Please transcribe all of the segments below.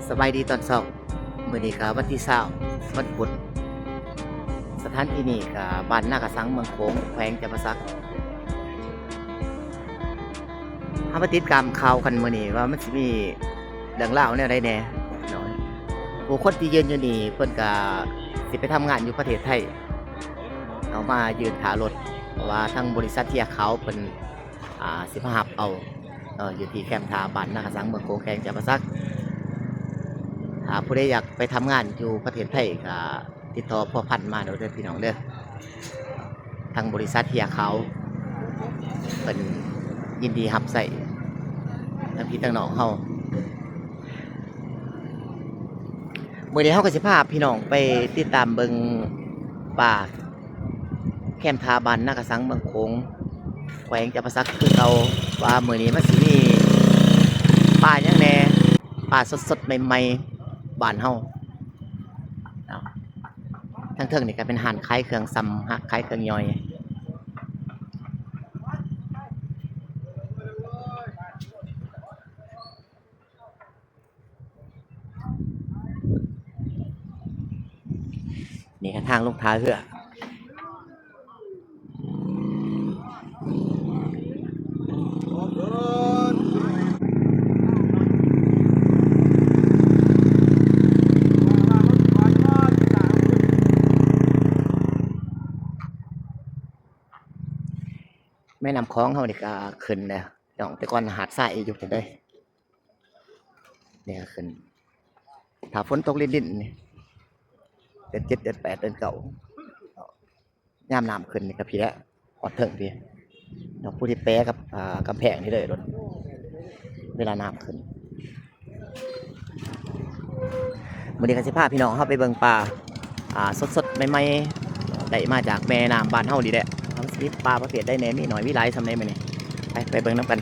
ສະບາຍດີຕອນເຊົ້າ. ມື້ນີ້ກະວັນທີຊາວ ວັນພຸດ. ສະຖານທີ່ນີ້ກະບ້ານນາກະສັງ ເມືອງໂຂງ ແຂວງຈຳປາສັກ. ເຮົາມາຕິດຕາມຂ່າວກັນມື້ນີ້ວ່າມັນຊິມີເລື່ອງລາວແນວໃດແດ່ເນາະ. ຜູ້ຄົນທີ່ຢືນຢູ່ນີ້ເພິ່ນກະຊິໄປທຳງານຢູ່ປະເທດໄທເນາະ, ເອົາມາຢືນຖ້າລົດ ເພາະວ່າທາງບໍລິສັດເທຍຂາວເພິ່ນ ອ່າ ຊິມາຮັບເອົາເນາະ ຢູ່ທີ່ແຄມທ່າບ້ານນາກະສັງ ເມືອງໂຂງ ແຂວງຈຳປາສັກ. ຖ້າຜູ້ໃດຢາກໄປທຳງານຢູ່ປະເທດໄທກະຕິດຕໍ່ພົວພັນມາໂລດເດີພີ່ນ້ອງເດີ. ທາງບໍລິສັດເທຍຂາວເພິ່ນຍິນດີຮັບໃຊ້ທັງພີ່ທັງນ້ອງເຮົາ. ມື້ນີ້ເຮົາກະຊິພາພີ່ນ້ອງໄປຕິດຕາມເບິ່ງປ່າ ແຄມທ່າບ້ານນາກະສັງ ເມືອງໂຂງ ແຂວງຈຳປາສັກຄືເກົ່າ ວ່າມື້ນີ້ມັນຊິມີປາຫຍັງແດ່, ປາສົດໆ ໃໝ່ໆ ບ້ານເຮົາເນາະ. ທາງເທິງນີ້ກະເປັນຮ້ານຂາຍເຄື່ອງຊຳ ຮ້ານຂາຍເຄື່ອງຍ່ອຍ. ນີ້ກະທາງລົງທ່າເຮືອ. ແມ່ນ້ຳຂອງເຮົານີ້ກະຂຶ້ນແລ້ວ ແຕ່ກ່ອນຫາດຊາຍຢູ່ພຸ້ນເດ້. ນີ້ກະຂຶ້ນ ຖ້າຝົນຕົກລິນໆ ນີ້ ເດືອນເຈັດ ເດືອນແປດ ເດືອນເກົ້າ ຍາມນ້ຳຂຶ້ນນີ້ກະພີ້ແຫຼະ ຮອດເທິງພີ້ເນາະ. ຜູ້ທີ່ແປກັບ ອ່າ ກຳແພງນີ້ເລີຍໂລດ ເວລານ້ຳຂຶ້ນ. ມື້ນີ້ກະຊິພາພີ່ນ້ອງເຮົາໄປເບິ່ງປາ ອ່າ ສົດໆ ໃໝ່ໆ ໄດ້ມາຈາກແມ່ນ້ຳບ້ານເຮົານີ້ແຫຼະ. ເຮົາຊິມີປາປະເພດໃດແດ່ ມີໜ້ອຍມີຫຼາຍສ່ຳໃດມື້ນີ້ ໄປ ໄປເບິ່ງນຳກັນ.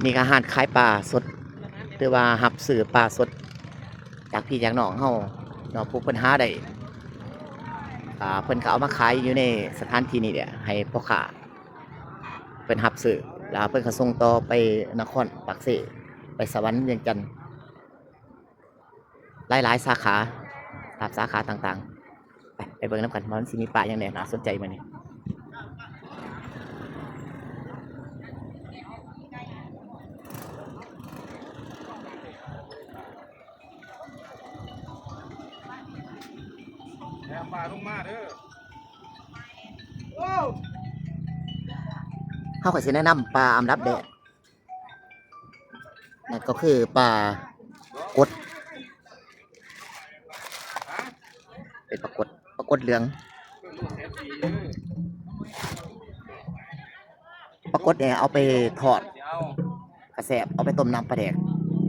ນີ້ກະຮ້ານຂາຍປາສົດ ຫຼືວ່າຮັບຊື້ປາສົດຈາກພີ່ຈາກນ້ອງເຮົາເນາະ ຜູ້ເພິ່ນຫາໄດ້ ອ່າ ເພິ່ນກະເອົາມາຂາຍຢູ່ໃນສະຖານທີ່ນີ້ແຫຼະ ໃຫ້ພໍ່ຄ້າເພິ່ນຮັບຊື້ ແລ້ວເພິ່ນກະສົ່ງຕໍ່ໄປນະຄອນປາກເຊ ໄປສະຫວັນ ວຽງຈັນ ຫຼາຍໆສາຂາ ຕາມສາຂາຕ່າງໆ. ໄປ ໄປເບິ່ງນຳກັນວ່າມັນຊິມີປາຫຍັງແດ່ໜ້າສົນໃຈມື້ນີ້. ແລ້ວປາລົງມາເດີ. ເຮົາກະຊິແນະນຳປາອັນດັບແລກ ນັ້ນກະຄືປາກົດ ເປັນປາກົດ ປາກົດເຫຼືອງ. ປາກົດນີ້ເອົາໄປທອດກະແຊບ ເອົາໄປຕົ້ມນ້ຳປາແດກ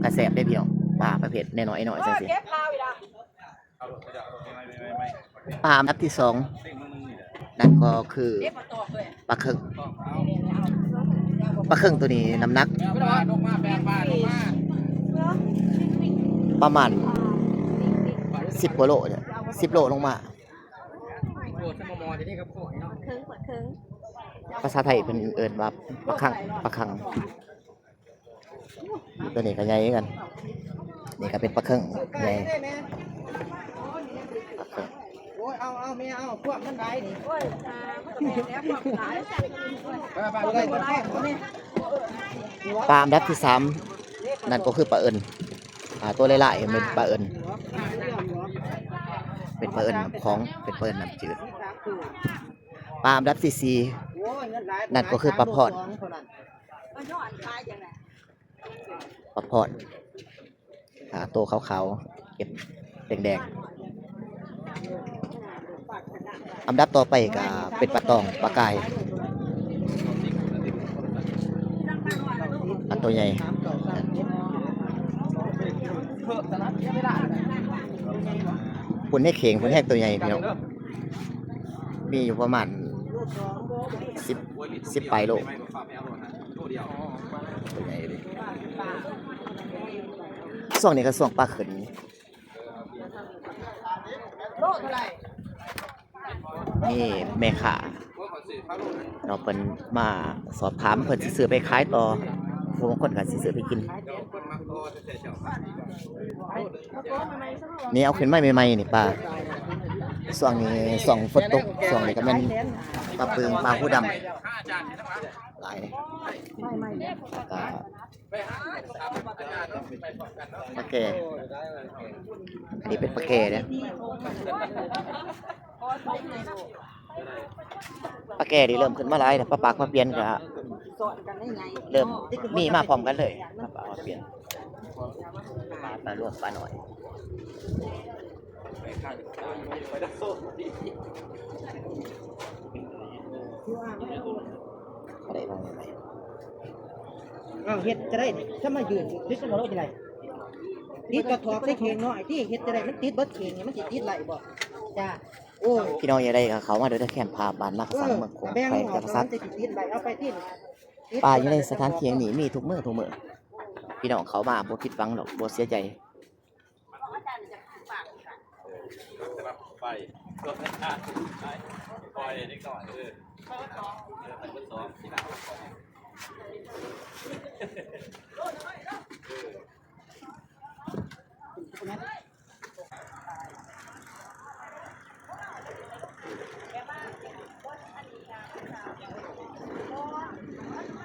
ກະແຊບເດ້ພີ່ນ້ອງ. ປາປະເພດນ້ອຍໆ ນ້ອຍໆ ຈັ່ງຊີ້. ປາອັນດັບທີສອງ ນັ້ນກໍຄືປາເຄິ້ງ. ປາເຄິ້ງໂຕນີ້ນ້ຳໜັກປະມານສິບກວ່າໂລ ສິບໂລລົງມາ. ພາສາໄທເພິ່ນເອີ້ນວ່າປາຄັງ ປາຄັງ. ໂຕນີ້ກະໃຫຍ່ຄືກັນ. ນີ້ກະເປັນປາເຄິ້ງໃຫຍ່. ປາເຄິ້ງ ໂອ້ຍ ເອົາ ເອົາແມ່ ເອົາ ພວກມັນຫຼາຍນີ້. ປາອັນດັບທີສາມ ນັ້ນກໍຄືປາເອິ້ນ. ອ່າ ໂຕຫຼາຍໆ ແມ່ນປາເອິ້ນ ເປັນປາເອີ້ນນ້ຳຂອງ ເປັນປາເອີ້ນນ້ຳຈືດ. ປາອັນດັບທີສີ່ ນັ້ນກໍຄືປາພອນ ປາພອນ ອ່າ ໂຕຂາວໆ ເກັບແດງໆ. ອັນດັບຕໍ່ໄປກະເປັນປາຕອງ ປາກາຍ ອັນໂຕໃຫຍ່. ພຸ້ນໃນເຂ່ງ ພຸ້ນແຮງໂຕໃຫຍ່ພີ່ນ້ອງ ມີຢູ່ປະມານສິບ ສິບປາຍໂລ. ໂຕໃຫຍ່ເດ້. ຊ່ວງນີ້ກະຊ່ວງປາຂຶ້ນ. ໂລເທົ່າໃດ? ນີ້ແມ່ຄ້າ ເນາະ ເພິ່ນມາສອບຖາມ ເພິ່ນຊິຊື້ໄປຂາຍຕໍ່ ຜູ້ບາງຄົນກໍຊິຊື້ໄປກິນ. ນີ້ເອົາຂຶ້ນມາໃໝ່ໆ ນີ້ປາ ຊ່ວງນີ້ຊ່ວງຝົນຕົກ ຊ່ວງນີ້ກໍແມ່ນປາປຶງ ປາຫູດຳ ຫຼາຍເດ້. ແລ້ວກໍປາແກ່ ອັນນີ້ເປັນປາແກ່ເດ້. ປາແກ່ນີ້ເລີ່ມຂຶ້ນມາຫຼາຍແລ້ວ ປາປາກປາປ່ຽນກໍເລີ່ມມີມາພ້ອມກັນເລີຍ ປາປາກປາປ່ຽນ ປາລວມ ປານ້ອຍ. ເອົາເຮັດຈັ່ງໃດ ຖ້າມາຢືນຕິດກັນບໍ່ໄດ້ຈັ່ງໃດ ຕິດກະຖອກໃສ່ເຂ່ງເນາະ ໄອ້ທີ່ເຮັດຈັ່ງໃດ ມັນຕິດເບິດເຂ່ງນີ້ ມັນຊິຕິດໄດ້ບໍ່? ຈ້າ ໂອ້ຍ ພີ່ນ້ອງຢາກໄດ້ກໍເຂົ້າມາເດີ ແຄມພາບ ບ້ານນາກະສັງ ເມືອງໂຂງ ແຂວງຈຳປາສັກ. ປາຢູ່ໃນສະຖານທີ່ແຫ່ງນີ້ມີທຸກມື້ທຸກມື້ ພີ່ນ້ອງເຂົ້າມາບໍ່ຜິດຫວັງດອກ ບໍ່ເສຍໃຈ.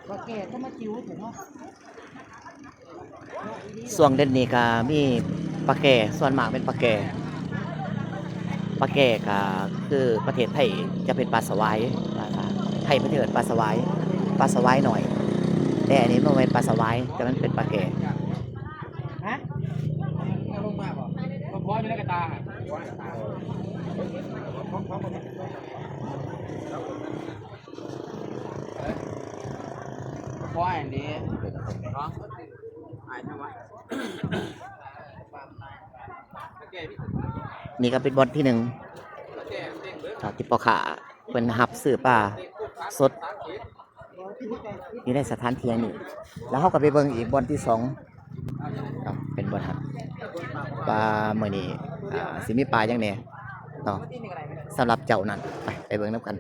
ປາແກ່ກໍມາຈິ້ວເນາະ. ຊ່ວງເດືອນນີ້ກໍມີປາແກ່ ສ່ວນມາກເປັນປາແກ່ ປາແກ່ກໍຄືປະເທດໄທຈະເປັນປາສະຫວາຍ ໄທເພິ່ນເອີ້ນປາສະຫວາຍ ປາສະຫວາຍນ້ອຍ ແຕ່ອັນນີ້ບໍ່ແມ່ນປາສະຫວາຍ ແຕ່ມັນເປັນປາແກ່. ຮະ ເອົາລົງມາບໍ່? ບໍ່ພໍຢູ່ໃນກະຕ່າຫັ້ນ. ນີ້ກໍເປັນບ່ອນທີໜຶ່ງ ທີ່ພໍ່ຄ້າເພິ່ນຮັບຊື້ປາສົດ ຢູ່ໃນສະຖານທີ່ແຫ່ງນີ້ ແລ້ວເຮົາກໍໄປເບິ່ງອີກບ່ອນທີສອງເນາະ ເປັນບ່ອນຮັບວ່າມື້ນີ້ ອ່າ ຊິມີປາຫຍັງແດ່ເນາະ ສຳລັບເຈົ້ານັ້ນ. ໄປ ໄປເບິ່ງນຳກັນ.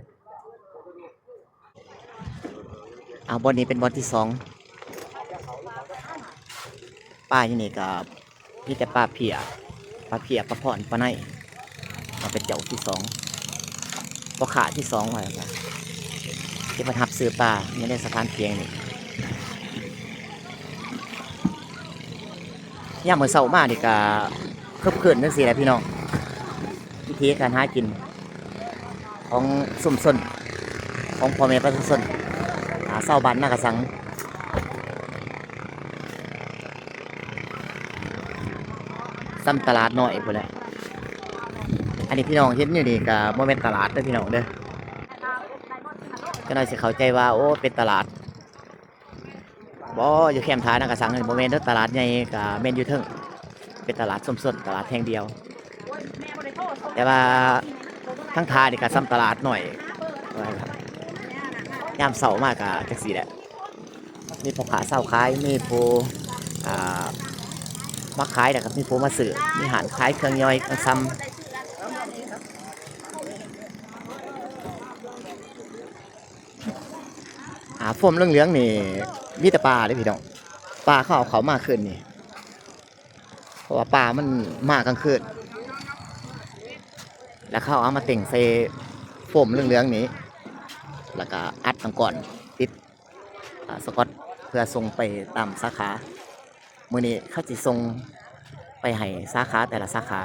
ອ່າ ບ່ອນນີ້ເປັນບ່ອນທີສອງ ປາຢູ່ນີ້ກໍ ມີແຕ່ປາເພ້ຍ ປາເພ້ຍ ປາພອນ ປາໄນ ມາເປັນເຈົ້າທີສອງ ພໍ່ຄ້າທີສອງ ວ່າຊັ້ນຊະ ທີ່ເພິ່ນຮັບຊື້ປາຢູ່ໃນສະຖານທີ່ແຫ່ງນີ້. ຍາມມື້ເຊົ້າມານີ້ກໍຄຶກຄື້ນຈັ່ງຊີ້ແຫຼະພີ່ນ້ອງ ວິຖີການຫາກິນ ຂອງຊຸມຊົນ ຂອງພໍ່ແມ່ປະຊາຊົນ ອາ ຊາວບ້ານນາກະສັງ ສ່ຳຕະຫຼາດນ້ອຍພຸ້ນແຫຼະ. ອັນນີ້ພີ່ນ້ອງເຫັນຢູ່ນີ້ກະບໍ່ແມ່ນຕະຫຼາດເດີພີ່ນ້ອງເດີ ຈັກໜ້ອຍຊິເຂົ້າໃຈວ່າ ໂອ້ ເປັນຕະຫຼາດ. ບໍ່ ຢູ່ແຄມທ່ານາກະສັງນີ້ບໍ່ແມ່ນເດີ ຕະຫຼາດໃຫຍ່ກະແມ່ນຢູ່ເທິງ ເປັນຕະຫຼາດຊຸມຊົນ ຕະຫຼາດແຫ່ງດຽວ ແຕ່ວ່າທາງທ່ານີ້ກະສ່ຳຕະຫຼາດນ້ອຍ ຍາມເຊົ້າມາກະຈັ່ງຊີ້ແຫຼະ ມີພໍ່ຄ້າຊາວຂາຍ ມີຜູ້ ອ່າ ມາຂາຍ ແລ້ວກະມີຜູ້ມາຊື້ ມີຮ້ານຂາຍເຄື່ອງຍ່ອຍເຄື່ອງຊຳ. ອ່າ ໂຟມເຫຼືອງໆນີ້ມີແຕ່ປາເດ້ພີ່ນ້ອງ ປາເຂົາເອົາເຂົ້າມາຄືນນີ້ ເພາະວ່າປາມັນມາກາງຄືນ ແລ້ວເຂົາເອົາມາເຕັງໃສ່ໂຟມເຫຼືອງໆນີ້ ແລ້ວກະອັດໜັງກ້ອນຕິດ ອາ ສະກອດ ເພື່ອສົ່ງໄປຕາມສາຂາ. ມື້ນີ້ເຂົາຊິສົ່ງໄປໃຫ້ສາຂາແຕ່ລະສາຂາ